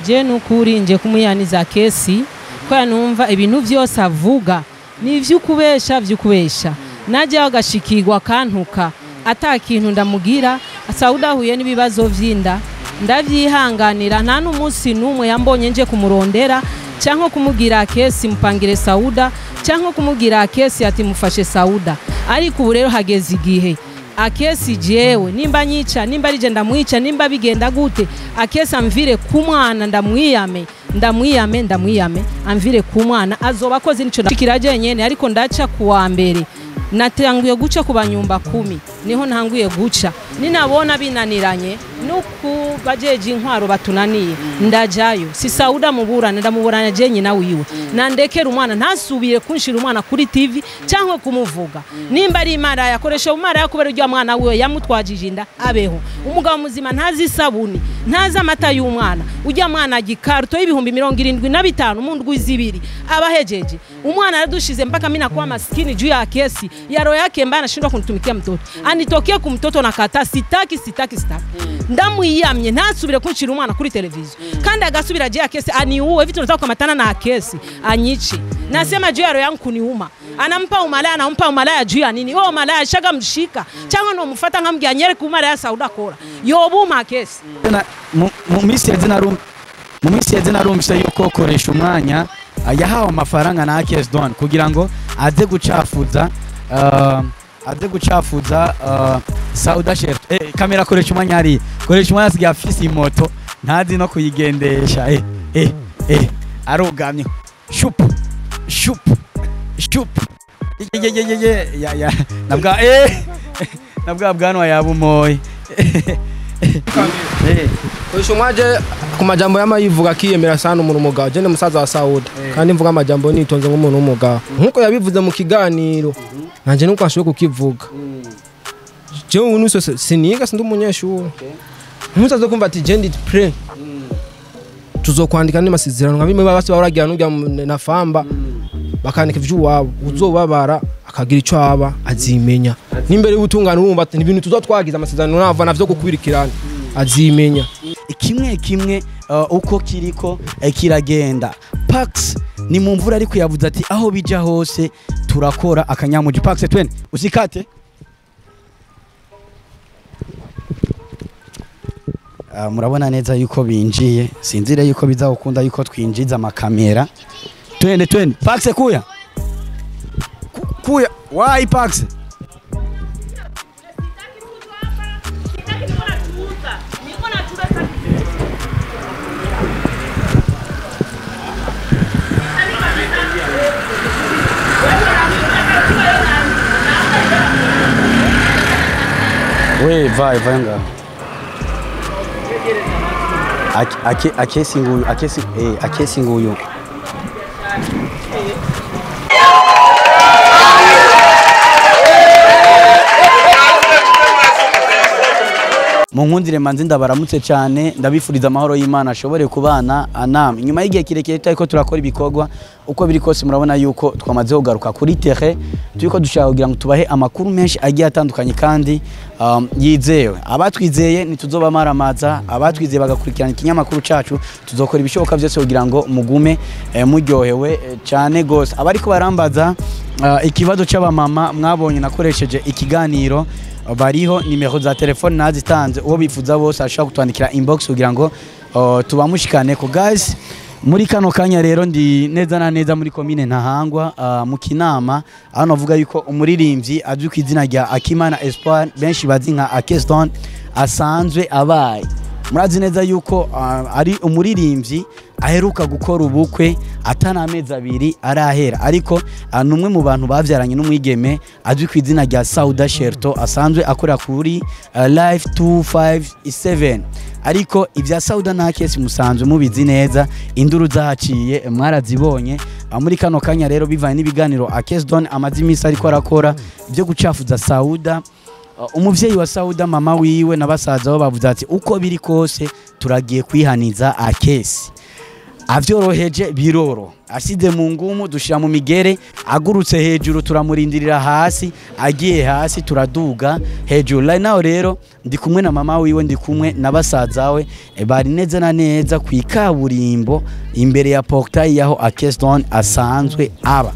Je nukuri nje kumuyaniza kesi kwa numva ibintu vyose avuga ni vy'ukubesha vy'ukubesha naje agashikirwa kantuka ata kintu ndamugira. Sauda huye n'ibibazo vyinda ndavyihanganira, nta n'umunsi numwe yambonye nje kumurondera cyangwa kumugira kesi mupangire Sauda cyangwa kumugira kesi ati mufashe Sauda. Ariko ubu rero hageze igihe akesi jewe nimba nyica nimba rije ndamwica nimba bigenda gute akesi amvire ku mwana ndamwiyame ndamwiyame ndamwiyame amvire ku mwana azoba akoze nico ndashikira nyene. Ariko ndaca kuwa mbere natanguye guca ku banyumba 10 niho ntanguye guca, ninabona binaniranye nuku bajeje intwaro batunaniye ndajayo. Si Sauda muburana ndamuburana je nyina wiwe nandekera umwana ntasubire kunshira umwana kuri TV cyangwa kumuvuga. Nimba ari imara yakoresha umara yakubera ryo mwana wiwe yamutwajije inda abeho. Umugabo muzima ntazi isabuni ntazi amata y'umwana, ujya mwana gikarto y'ibihumbi 75 mu ndwi zibiri abahejeje umwana aradushize mpaka mimi nakuwa maskini juu ya kesi ya roho yake mbaya, anashindwa kunitumikia mtoto anitokee kumtoto na kata sitaki sitaki sitaki. Ndamwiyamye ntasubire kunshira umwana kuri televiziyo kandi agasubira je akesi aniuwe vitu nataka kukamatana na akesi anyichi. Nasema juu ya roho yangu kuniuma, anampa umalaya anampa umalaya juu ya nini? Wewe umalaya shaga mshika cyangwa no mufata nkambya nyere kumara ya Sauda kora yobuma akesi. Mu minsi yeze narumvise yuko koresha umwanya yahawe amafaranga na Akes Don kugira ngo aze gucafuza Sauda Chef. Kamera koresha umwanya ari koresha umwanya asigaye afise imoto ntazi no kuyigendesha. Arugamye shup shup shup ye ya ya nabwa nabwa bwanwa yabumoye. Koresha umwanya ku majambo y'amayivuga akiyemera sana umuntu umugabo. Je ne musaza wa Sauda kandi mvuga amajambo nitonze nk'umuntu w'umugabo nkuko yabivuze mu kiganiro nanje nuko ashoboye kukivuga. Jewe unuso siniga sindi umunyeshuri ntuzaze kumva ati je ndi pre tuzokwandika n'amasezerano nka bimwe baba baragira n'ujya na famba bakandika ivy'uwabo uzobabara akagira ico aba azimenya n'imbere y'ubutungane urumva ati ibintu tuzotwagiza amasezerano nava navyo gukwirikirana azimenya kimwe kimwe uko kiriko kiragenda. Pax ni mu mvura ariko yavuze ati aho bija hose turakora akanyamuji. Pax twende usikate. Murabona neza yuko binjiye, sinzire yuko bizakunda yuko twinjiza amakamera. Twende twende Pax kuya kuya why Pax we vai vai nga akesi nguyu akesi akesi nguyu. Munkundire manzi ndabaramutse cyane ndabifuriza amahoro y'Imana ashobore kubana anam. Inyuma y'igihe kirekire tariko turakora ibikorwa uko biri kose murabona yuko twamaze kugaruka kuri terre turiko dushaka kugira ngo tubahe amakuru menshi agiye atandukanye kandi yizewe. Abatwizeye ntituzobamaramaza, abatwizeye bagakurikirana ikinyamakuru cacu tuzokora ibishoboka byose kugira ngo mugume muryohewe cyane gose. Abariko barambaza ikibazo c'abamama mwabonye nakoresheje ikiganiro bariho nimero za telefone nazitanze, uwo bifuza bose ashaka kutwandikira inbox kugira ngo tubamushikane ko guys. Muri kano kanya rero ndi neza na neza muri commune Ntahangwa mu Kinama, aho navuga yuko umuririmbyi azwi ku izina rya Akimana Espoir benshi bazi nka Akes Don asanzwe abaye. Murazi neza yuko ari umuririmbyi aheruka gukora ubukwe atana amezi abiri arahera, ariko numwe mu bantu bavyaranye n'umwigeme azwi ku izina rya Sauda Sherto asanzwe akora kuri Live 257. Ariko ivya Sauda na Akes musanzwe mubizi neza, induru zahaciye mwarazibonye. Muri kano kanya rero bivanye n'ibiganiro Akes Don amaze imisi ariko arakora byo gucafuza Sauda, umuvyeyi wa Sauda mama wiwe na basaza bo bavuze ati uko biri kose turagiye kwihaniza Akes. Avyoroheje biroro, asize mu ngumu dushira mu migere, agurutse hejuru turamurindirira hasi, agiye hasi turaduga hejuru. Right now rero ndi kumwe na mama wiwe, ndi kumwe na basaza we, bari neza na neza ku ikaburimbo imbere ya portail yaho Akes Don asanzwe aba.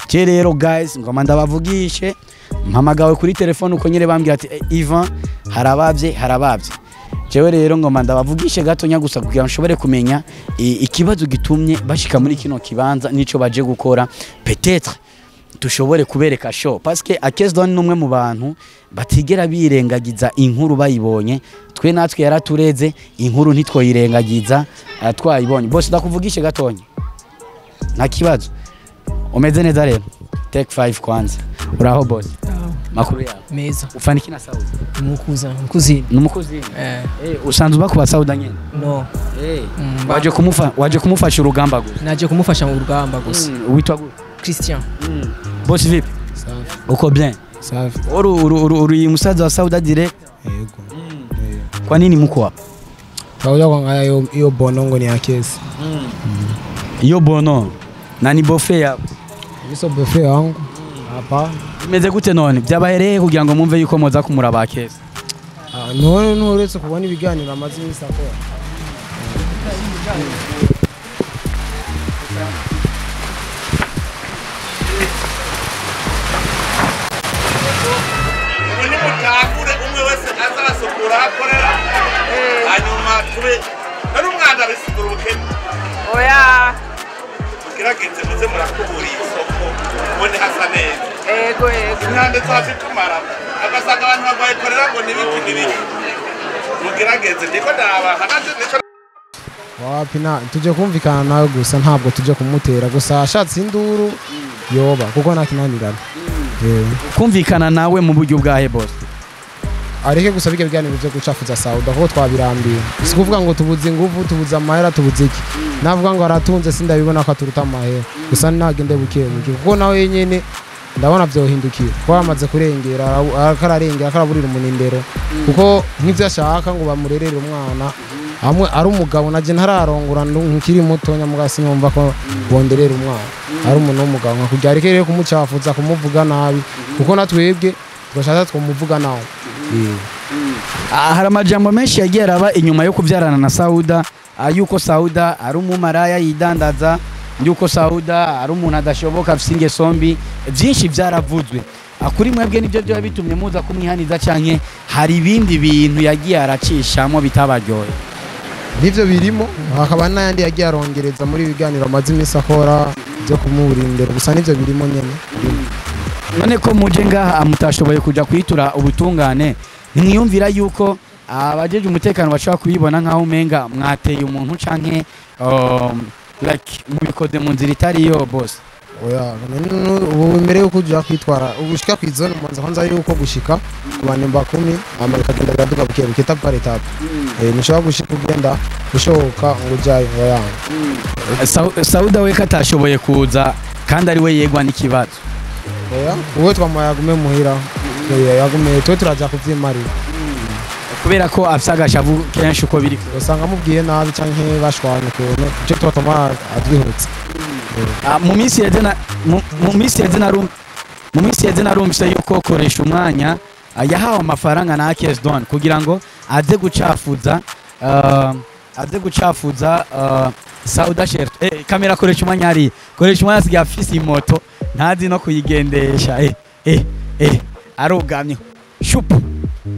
Je rero guys, ngoma ndabavugishe, mpamagawe kuri telefone uko nyere bambwira ati Ivan harabavye harabavye. Jewe rero ngoma ndabavugishe gatonya gusa kugira nshobore kumenya ikibazo gitumye bashika muri kino kibanza nico baje gukora, peut-être dushobore kubereka show, parce que Akes Don numwe mu bantu batigera birengagiza inkuru bayibonye. Twe natwe yaratureze inkuru ntitwoyirengagiza twayibonye. Bose ndakuvugishe gatonya, nta kibazo, umeze neza rero. Take 5 kwanza. Uraho boss? Makuru yawe? Meza. Ufaniki na Sauda? Umukuza, umukuzini. Numukuzini? Usanzwe uba kuba Sauda nyene? No. Waje kumufasha urugamba gusa? Naje kumufasha mu rugamba gusa. Witwa gute? Christian. Boss vipi? Safi. Uko bien? Safi. Uri musaza wa Sauda direct? Yego. Kwa nini mko hapa? Twakuja kuangalia hiyo bonongo ni ya kesi. Hiyo bono na ni bofe ya Niso bofe wangu hapa. Bimeze gute none? Byabahereye kugira ngo mumve yuko moza kumuraba kesi. None nuretse kubona ibiganiro amaze iminsi akora. Nimutangure umwe wese azasukura akorera hanyuma tube nari umwanda bisigura ubukene. Oya mugerageze muze murakubura isoko ubone hasa neza. Ego ego. Imyanda twazitumara agasanga abantu barwaye korera ngo nibiki nibiki. Mugerageze ndiko ndabaha naje nico. Wapi na tuje kumvikana nawe gusa, ntabwo tuje kumutera gusa, ashatse induru yoba kuko nakinanirana. Kumvikana nawe mu buryo bwahe boss? Areke gusa bige biganiro byo gucafuza Sauda kuko twabirambiye. Si kuvuga ngo tubuze ingufu, tubuze amahera, tubuze iki. Navuga ngo aratunze sindabibona ko aturuta amahera. Gusa nagende buke buke kuko nawe nyene ndabona byohindukiye. Kuko amaze kurengera, akararengera akaraburira umunindero. Kuko nk'ivyo ashaka ngo bamurerere umwana amwe ari umugabo naje ntararongora nkiri muto nyamugasi numva ko bonderera umwana ari umuntu w'umugabo nka areke rero kumucafuza kumuvuga nabi kuko natwebwe twashaka twumuvuga nabi. Hari amajambo menshi yagiye araba inyuma yo kubyarana na Sauda, yuko Sauda ari umumaraya yidandaza, yuko Sauda ari umuntu adashoboka afise ingeso mbi, byinshi byaravuzwe. Kuri mwebwe nibyo byo bitumye muza kumwihaniza canke hari ibindi bintu yagiye aracishamo bitabaryoye? Nivyo birimo, hakaba n'ayandi yagiye arongereza muri ibiganiro amaze iminsi akora byo kumuburindira gusa nivyo birimo nyene. None ko muje ngaha mutashoboye kuja kwitura ubutungane, nimwiyumvira yuko abajeje umutekano bashobora kubibona nkaho umenga mwateye umuntu canke like mubikoze mu nzira itari yo boss? Oya, ubu mbere yuko uja kwitwara ubushika kwizone umanza kwanza yuko gushika ku bantu bakumi amara kagenda biraduka buke buke étape par étape. Nishobora gushika ugenda ushoka ngo ujayo. Oya. Sauda we katashoboye kuza kandi ari we yegwa n'ikibazo. Oya, uwe twamuhaye agume muhira. Yagume twe turaja kuvyimarira. Kubera ko afise agashavu kenshi uko biri. Usanga amubwiye nabi canke bashwanye ukuntu, ico twatuma atwihutse. Mu minsi yeze narumvise yuko koresha umwanya yahawe amafaranga na Akes Don kugira ngo aze gucafuza Sauda Sherto. Kamera koresha umwanya ari koresha umwanya asigaye afise imoto ntazi no kuyigendesha. Arugamye shupu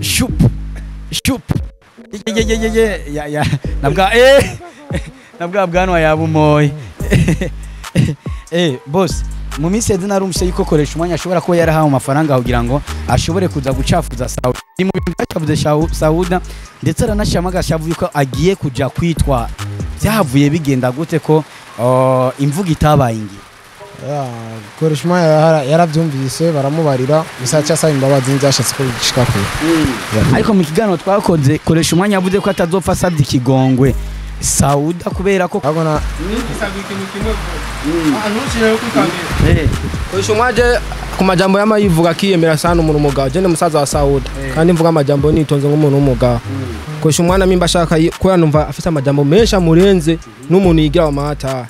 shupu shupu ye ya nabwa nabwa bwanwa yabumoye. Boss, mu minsi yeze narumvise yuko koresha umwanya ashobora kuba yarahawe amafaranga kugira ngo ashobore kuza gucafuza Sauda. Ni mu bintu byacafuze Sauda ndetse aranashama agashavu yuko agiye kuja kwitwa. Byavuye bigenda gute ko imvugo itabaye ingi? Koresha umwanya yarabyumvise baramubarira gusa cyasaba imbabazi nzashatse ko bishika kure. Ariko mu kiganiro twakoze koresha umwanya yavuze ko atazopfa asabye ikigongwe Sauda kubera ko abona Koresha umwanya ku majambo y'amayivuga akiyemera sana umuntu umugabo. Je ndi musaza wa Sauda kandi mvuga amajambo nitonze nk'umuntu w'umugabo. Koresha umwana mimba ashaka kubera numva afite amajambo menshi amurenze n'umuntu yigira wa mata.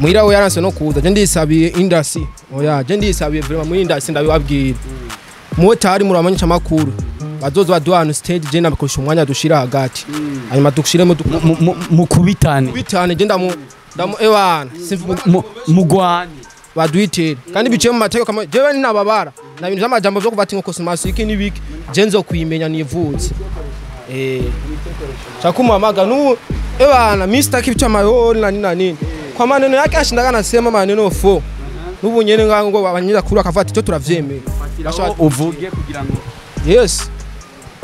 Muhira we yaranse no kuza, je ndisabiye indasi. Oya, je ndisabiye vraiment muri indasi ndabibabwira. Motari muramanyisha makuru. Bazoza baduhana stage je nabakoresha umwanya dushira hagati. Hanyuma dushiremo mukubitane. Kubitane je ndamu ewana mugwane baduitere kandi biciye mu mateko kama jewe ninababara na bintu by'amajambo byo kuvati ngo kosmasi iki nibiki je nzo kuyimenya nivutse chakumuhamaga nu ewana Mr kibicha mayori na nini nini kwa maneno yake ashindaka nasema maneno fo n'ubu nyene ngo abanyira kuri akavati cyo turavyemera uvuge kugira ngo yes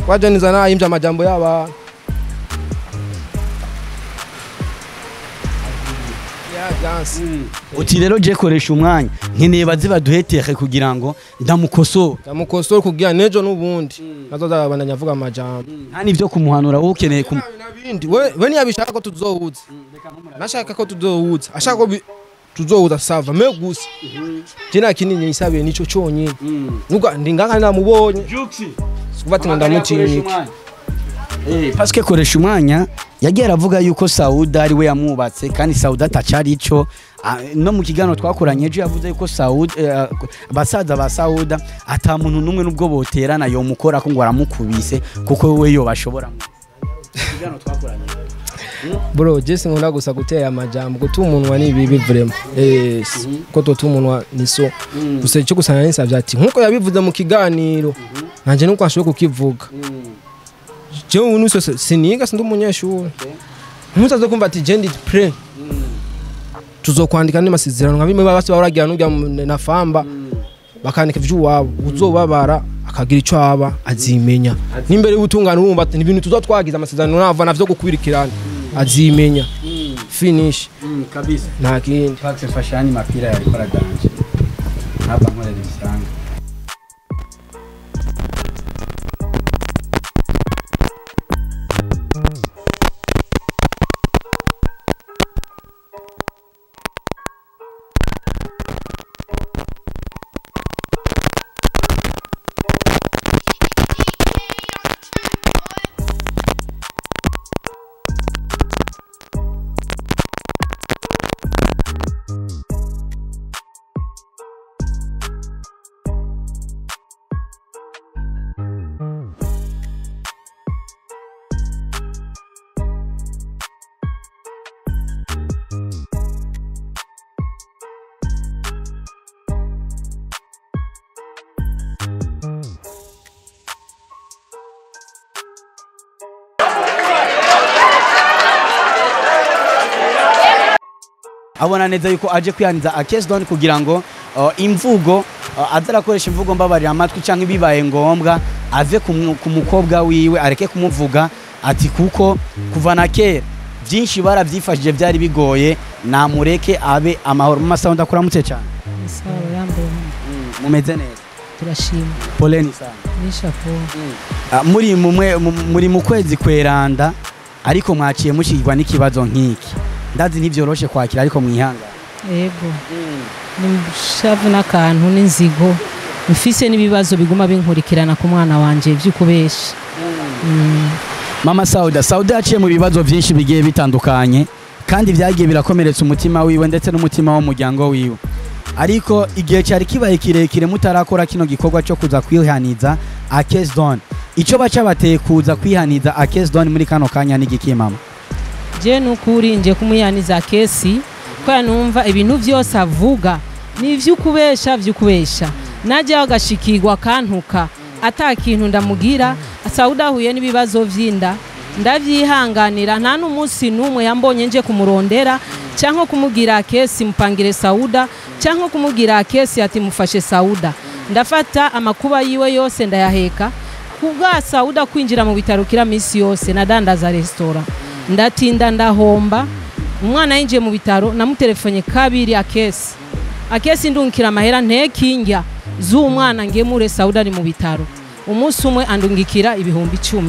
kwajaniza nayimbya amajambo yaba uti rero je koresha umwanya nkeneye baze baduhetere kugira ngo ndamukosora ndamukosora kugira nejo nubundi nazoza abandanya avuga amajambo nta nivyo kumuhanura wowe ukeneye nabindi we ntiyabishaka ko tuzohuza nashaka ko tuzohuza ashaka ko tuzohuza sava me gusa je nta kindi nisabiye nico cyonyine nubwo ndi ngaka namubonye sikuva ati ngo ndamutinyike parce que koresha umwanya yagiye aravuga yuko Sauda ari we yamwubatse kandi Sauda atacari ico no mu kiganiro twakoranye ejo yavuze yuko Sauda basaza ba Sauda ata muntu numwe nubwo boterana yo mukora ko ngo aramukubise kuko we yo bashobora kiganiro twakoranye bro je nkunda gusa gutera amajambo gutumunwa ni bibi vraiment ko totumunwa ni so gusa icyo gusana nisavye ati nkuko yabivuze mu kiganiro nanje nuko ashoboye kukivuga jewe ubu siniga sindi umunyeshuri ntuzaze kumva ati je ndi pre tuzokwandika n'amasezerano nka bimwe baba baragira n'ujya na famba bakandika ivy'uwabo uzobabara akagira ico aba azimenya n'imbere y'ubutungane urumva ni ibintu tuzotwagiza amasezerano nava navyo gukwirikirana azimenya finish kabisa nta kindi Pax mfashani mapira yarikora danje hapa nkorera ibisanga abona neza yuko aje kwihaniza Akes Don kugira ngo imvugo azarakoresha imvugo mbabarira amatwi canke bibaye ngombwa ave ku mukobwa wiwe areke kumuvuga ati kuko kuva na kera byinshi baravyifashije byari bigoye namureke abe amahoro. Mu masaha ndakuramutse cyane. Sawa yambo. Mumeze neza? Turashima. Poleni sana. Nishapo. Muri mumwe muri mu kwezi kweranda ariko mwaciye mushigwa n'ikibazo nk'iki. Ndazi ntivyoroshe kwakira ariko mwihanga. Yego. Ni shavu n'akantu n'inzigo. Mfise n'ibibazo biguma binkurikirana ku mwana wanje by'ukubesha. Mama Sauda, Sauda yaciye mu bibazo byinshi bigiye bitandukanye kandi byagiye birakomeretsa umutima wiwe ndetse n'umutima w'umuryango wiwe. Ariko igihe cyari kibaye kirekire mutarakora kino gikorwa cyo kuza kwihaniza Akes Don. Ico baca bateye kuza kwihaniza Akes Don muri kano kanya n'igiki mama? Je nukuri nje kumuyaniza Akesi kwa numva ibintu byose avuga ni ivy'ukubesha vy'ukubesha. Naje agashikirwa kantuka ata kintu ndamugira. Sauda huye n'ibibazo vyinda ndavyihanganira, nta n'umunsi numwe yambonye nje kumurondera cyangwa kumugira Akesi mupangire Sauda cyangwa kumugira Akesi ati mufashe Sauda. Ndafata amakuba yiwe yose ndayaheka kubwa Sauda kwinjira mu bitaro kira misi yose nadandaza restaurant ndatinda ndahomba. Umwana yinjiye mu bitaro namutelefone kabiri Akesi, Akesi ndungikira amahera ntekinjya z'umwana ngemure Sauda ni mu bitaro. Umunsi umwe andungikira 10,000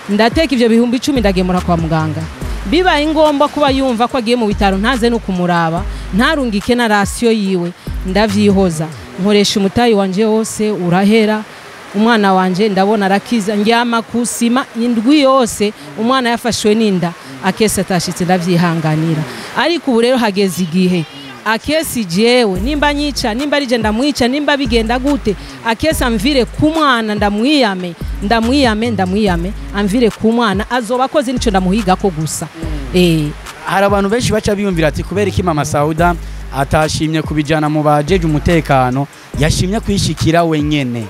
ndateka ivyo 10,000 ndagemura kwa muganga. Bibaye ngombwa kuba yumva ko agiye mu bitaro ntaze no kumuraba ntarungike na ration yiwe ndavyihoza nkoresha umutayi wanje wose urahera. Umwana wanje ndabona arakiza, ndyama kusima indwi yose umwana yafashwe n'inda, Akesi atashitse, ndavyihanganira. Ariko ubu rero hageze igihe Akesi jewe nimba nyica, nimba arije ndamwica, nimba bigenda gute, Akesi amvire ku mwana, ndamwiyame, ndamwiyame, ndamwiyame, amvire ku mwana, azoba akoze nico ndamuhigako gusa. Hari abantu benshi baca biyumvira ati kubera iki mama Sauda atashimye kubijana mu bajeje umutekano, yashimye kwishikira wenyene.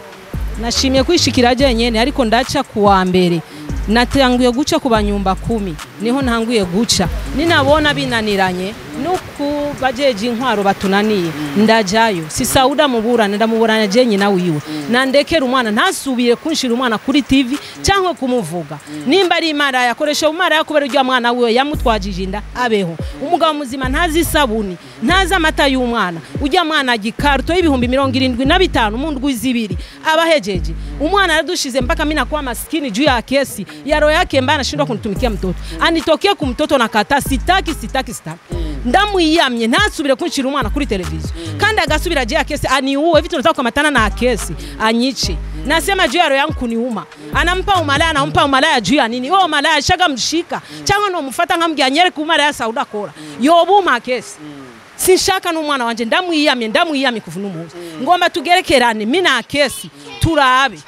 Nashimye kwishikira jenyene, ariko ndaca kuwa mbere natanguye guca ku banyumba 10, niho ntanguye guca, ninabona binaniranye nuku bajeje intwaro batunaniye ndajayo. Si Sauda muburana, ndamuburana jenye na wiwe, nandekera umwana, ntasubire kunshira umwana kuri TV cyangwa kumuvuga. Nimba ari imara yakoresha umara yakubera urya mwana wiwe yamutwajije inda abeho. Umugabo muzima ntazi isabuni, ntazi amata y'umwana, ujya mwana agikarto y'ibihumbi 75 mu ndwi zibiri abahejeje. Umwana aradushize mpaka mimi nakuwa maskini juu ya Kesi ya roho yake mbaya, anashindwa kunitumikia mtoto, anitokee kumtoto na kata, sitaki sitaki sitaki, ndamwiyamye, ntasubire kunshira umwana kuri televiziyo. Kandi agasubira je Akesi aniuwe, vitu nataka kukamatana na Akesi anyiche. Nasema juu ya roho yangu kuniuma, anampa umalaya, anampa umalaya juu ya nini? Wewe umalaya shaga mshika cyangwa no mufata nkambwira nyereke umalaya Sauda kora yobuma Akesi. Sinshaka n'umwana wanje, ndamwiyamye, ndamwiyamye kuvuna umuzi, ngomba tugerekerane mimi na Akesi turabe.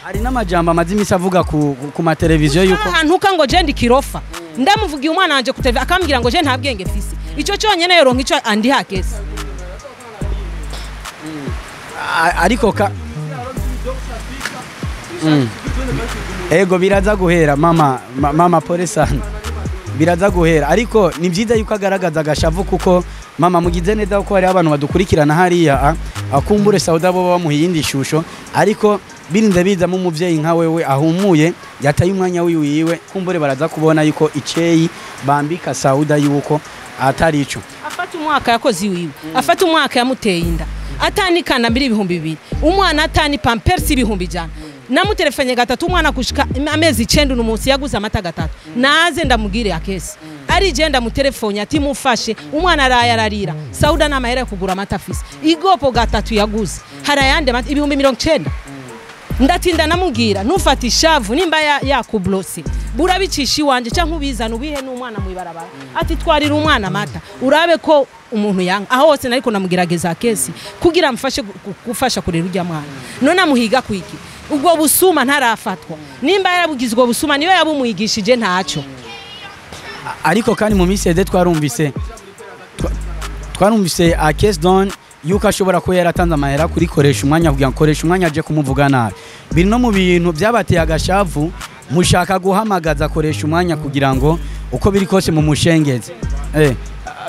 Hari n'amajambo amaze imisi avuga ku mateleviziyo yuko antuka ngo je ndi kirofa, ndamuvugiye umwana wanje ku TV akambwira ngo je nta bwenge mfise, ico cyonyene yoronka ico andiha Akesi. Ariko ka ego biraza guhera mama, mama pole sana, biraza guhera. Ariko ni byiza yuko agaragaza agashavu, kuko mama mugize neza ko hari abantu badukurikirana hariya akumbure Sauda bo bamuha iyindi shusho, ariko birinze bizamo umuvyeyi nka wewe ahumuye yataye umwanya wiwiwe, kumbure baraza kubona yuko iceyi bambika Sauda yuko atari ico. Afata umwaka yakoze iwiwe, afata umwaka yamuteye inda, atanikana mbiri 2000, umwana atani pampers 100,000, namutelefanye gatatu umwana kushika amezi 9 n'umunsi yaguze amata gatatu, naze ndamugire Akesi ari je ndamutelefone ati mufashe umwana araya ararira, Sauda n'amahera kugura amata afise igopo gatatu yaguze, harayande 90,000. Ndatinda namubwira nufata ishavu nimba yakublose burabicisha iwanje cyangwa ubizana ubihe n'umwana mu ibarabara, ati twarira umwana amata urabe ko umuntu yanga. Aho hose nariko namugerageza Akesi kugira mfashe gufasha kurera urya mwana, none amuhiga kwiki ubwo busuma ntarafatwa, nimba yarabugize ubwo busuma niwe yabumwigishije ntaco. Ariko kandi mu minsi yeze twarumvise Akesi Don yuko ashobora kuba yaratanze amahera kuri koresha umwanya kugira ngo koresha umwanya aje kumuvuga nabi. Biri no mu bintu byabateye agashavu, mushaka guhamagaza koresha umwanya kugira ngo uko biri kose mu mushengeze.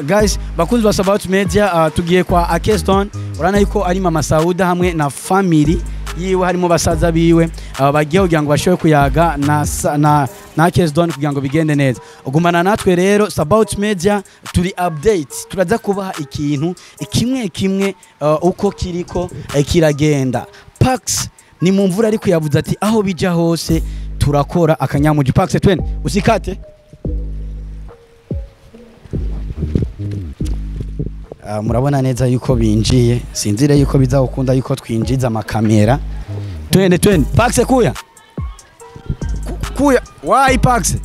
Guys, bakunzi ba Sabaut Media, tugiye kwa Akesi Don, urana yuko ari mama Sauda hamwe na family yiwe, harimo basaza biwe, bagiye kugira ngo bashobore kuyaga na Akesi Don kugira ngo bigende neza. Ugumana natwe rero Sabaut Media turi update, turaza kubaha ikintu kimwe kimwe uko kiriko kiragenda. Pax ni mu mvura ariko yavuze ati aho bija hose turakora akanyamuji. Pax twende usikate. Murabona neza yuko binjiye, sinzire yuko bizakunda yuko twinjiza amakamera. Twende twende Pax kuya kuya why Pax?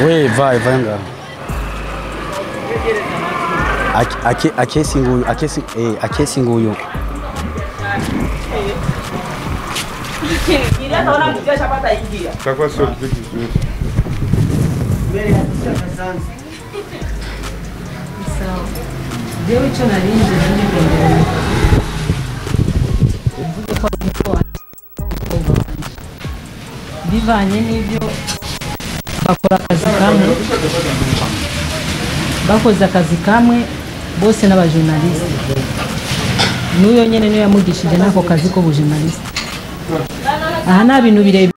We vai vai nga Akesi nguyu, Akesi Akesi nguyu. Bivanye n'ibyo bakora akazi kamwe, bakoze akazi kamwe bose n'abajournaliste, n'uyo nyene niyo yamugishije nako kazi ko bujournaliste. Aha nta bintu birebire.